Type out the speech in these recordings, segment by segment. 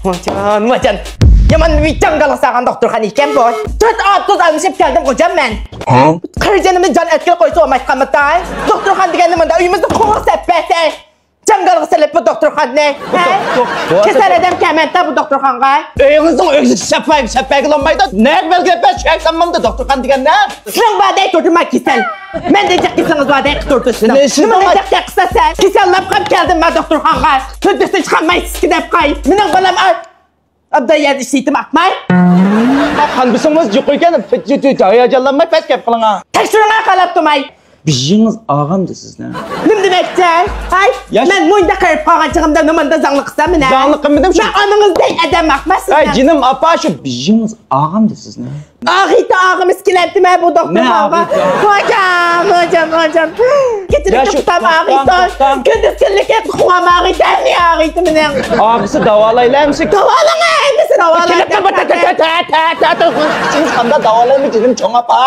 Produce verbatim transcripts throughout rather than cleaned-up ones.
ۋاجان، ۋاجان. يامان بىر جاڭگالغا سالغان دوختۇرخانا ئىكەن بۇ. تۆت ئاپتوبۇس ئالمىشىپ كەلدىم، خوجام، مەن. ھە؟ قېرى جېنىمنى جان ئەتكىلى قويسا بولمايدىغانمىتاي؟ دوختۇرخانا دېگەننى مۇنداق ئۆيىمىزنى قوغلاپ سەپ بەرسەي. جاڭگالغا سېلىپ بۇ دوختۇرخانىنى. ھە؟ كېسەل ئادەم كەلمەيدۇ بۇ دوختۇرخانىغا. ئۆيىڭىزنىڭ ئۆزى سەپەيگە، سەپەيگە بولمايدۇ. نەگە بەلگىلەپ بەر، شۇ يەردە ماڭدى دوختۇرخانا دېگەن نە؟ سىلىڭ بار دەي تۇردۇم مەن كېسەل. مەندە جىق كېسىلىڭىز بار دەي تۇردۇم سىلىڭ. نېمە ئىشىڭ نېمە بار؟ جىق گەپ قىلسا سەن؟ كېسەللەپ قاپ كەلدىم مەن دوختۇرخانىغا. تۈردۈسى چىقالمايسىز دەپ قاي. مېنىڭ بالام ئا-، ئابدال يەردە ئىشلەيتتىم ئاقماي. قان بېسىڭىڭىز يۇقىرى ئىكەن، ھاياجانلانماي پەس گەپ قىلىڭا. تەكشۈرۈڭە قالاپ تۇرماي. بېشىڭىز ئاغامدۇ سىزنىڭ؟ نېمە دېمەكچى؟ ھاي، ياش- مەن مۇنداق قېرىپ قالغان چېغىمدا نېمانداق زاڭلىق قىلسام مېنى؟ زاڭلىق قىلمىدىم شۇ. مەن ئانىڭىزدەك ئادەم ئاقماس سىزنىڭ. ھەي، جېنىم ئاپا، شۇ بېشىڭىز ئاغامدۇ سىزنىڭ؟ ئاغىيتى ئاغىمىز كېلەمتىمە بۇ دوختۇرخانىغا. نە ئاغىيتى؟ خوجام، خوجام، خوجام. كېچىلىك يا شۇ توختام ئاغىيتى. توختاڭ، توختاڭ. كۈندۈز كۈنلۈكى قۇۋام ئاغىيتى، ھەممە ئاغىيتى مېنىڭ. ئاغرىسا داۋالايلى ئەمىسە. داۋالاڭ، ھەممىسى داۋالاڭ. كېلىپ تۇرما، تە، تە، تە، تە، تە، تە، تە. ئىچىڭىز قانداق داۋالايمۇ جېنىم چوڭ ئاپا؟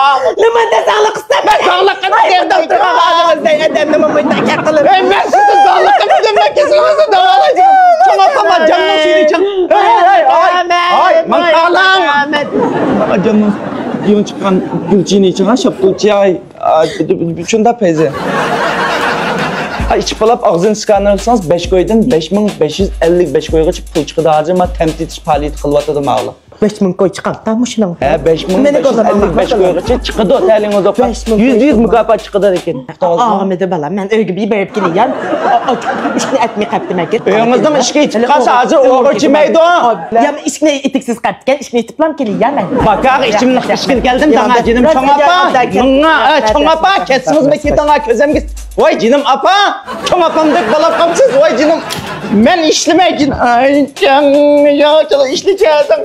نېمانداق زاڭلىق قىلسام مەن زاڭلىق قىلدىم. دوختۇرخانىغا ئادىڭىزدەك ئادەمنىمۇ مۇنداق گەپ قىلىپ. ھەي، مەن سىزنى زاڭلىق قىلدىم، مەن كېسىڭىزنى داۋالايمەن. چوڭ ئاپا، جاننىڭ سۈيىنى ئىچىڭ. ھەي، ھەي، ھاي، ھاي، ماڭ قالاڭ. جاننىڭ سۈيىنى چىققان گۈلچىنى ئىچىڭ، ھە، شاپتۇلچى، ھاي. ئا، شۇنداق پەيزى. ھە، ئىچىپ بولاپ ئاغزىنى سىكانېر قىلسىڭىز، بەش كويدىن بەش مىڭ بەش يۈز ئەللىك بەش كويغىچە پۇل چىقىدۇ. ھازىر ما تەمتىتىش پائالىيىتى قىلىۋاتىدۇ ماۋۇلار. بەش مىڭ كوي چىقامتى مۇشۇنىڭ؟ ھە، بەش مىڭ بەش يۈز ئەللىك بەش كويغىچە چىقىدۇ، تەلىڭىز ئوقۇپ. بەش مىڭ كوي يۈز، يۈز چىقىدۇ. مۇكاپات چىقىدۇ لېكىن. ئاغىمىدى بالام، مەن ئۆيگە بىر بېرىپ كېلىي يا. ئىشىكنى ئەتمەي قاپتىمەن. ئۆيىڭىزنىڭ ئىشىكى ئىتىپ قالسا، ھازىر ئوغرى چىمەيدۇ. يا، ئىشىكنى ئىتىكسىز قاپتىكەن، ئىشىكنى ئىتىپلام كېلىي يا مەن. باكاغا ئىچىملىق ئىچكىلى كەلدىم داڭا، جېنىم چوڭ ئاپا. ماڭا، ئە، چوڭ ئاپا، كەتسىڭىزمۇ كېتىڭا، كۆزۈمگە. ۋاي جېنىم ئاپا، چوڭ ئاپامدەك بولاپ قاپسىز. ۋاي جېنىم، مەن ئىشلىمەي جېنىم. ئاي جان، يا، ئىشلىچەدىڭ.